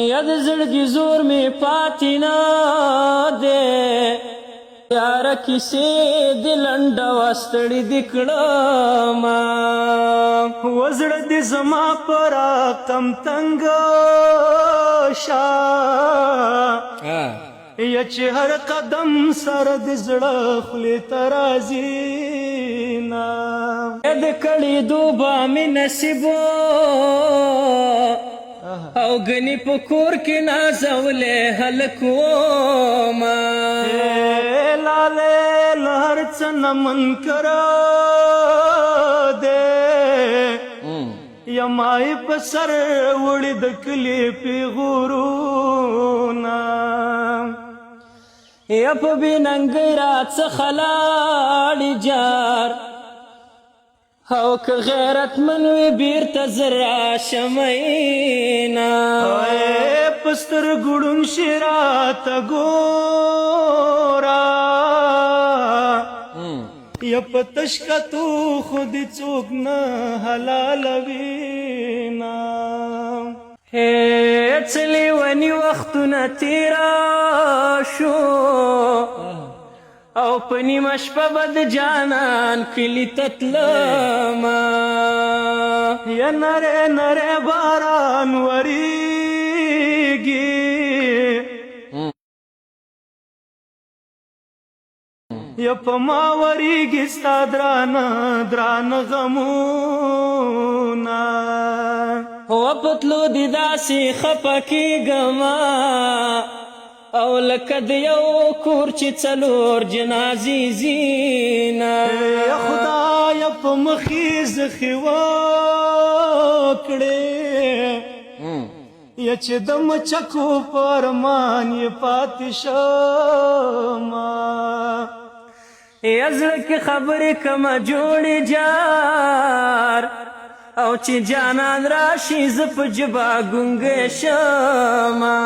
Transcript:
ید زړګي زور می پاتې نه دی، یاره کیسې د لنډه واستړي دي کړمه. وزړه دې زما پر کم تنگ شا، یا چې هر قدم سره د زړه خولې ته راځي نه. د کړي دوبا می نصیبو او غنی په کور کې نازولې هلکو ما. لاله لهر څه نه منکر دی، یمای په سر وړي د کلي پیغورونه. یا په بیننګ را څخه لاړې جار، او که غیرت من وي بیرته زه راشم اینا. په سترګو ړوند شي راته ګوره، یا په تش کتو خو دې څوک نه حلالوي نه. هیڅ لیوني وختونه تېره شو، او په نیمه شپه به د جانان کلي ته تلمه. یا نری نری باران وریږي، یا په ما وریږي ستا درانه درانه غمونه. هو په تلو دي داسې خپه کېږمه، او لکه د یو کور چې څلور جنازې ځینه. خدای په مخې زخې وکړې، یا چې د مچکو پرمان یې پاتې شمه. یا زړه کې خبرې کمه جوړې جار، او چې جانان راشي زه په ژبه ګونګی شمه.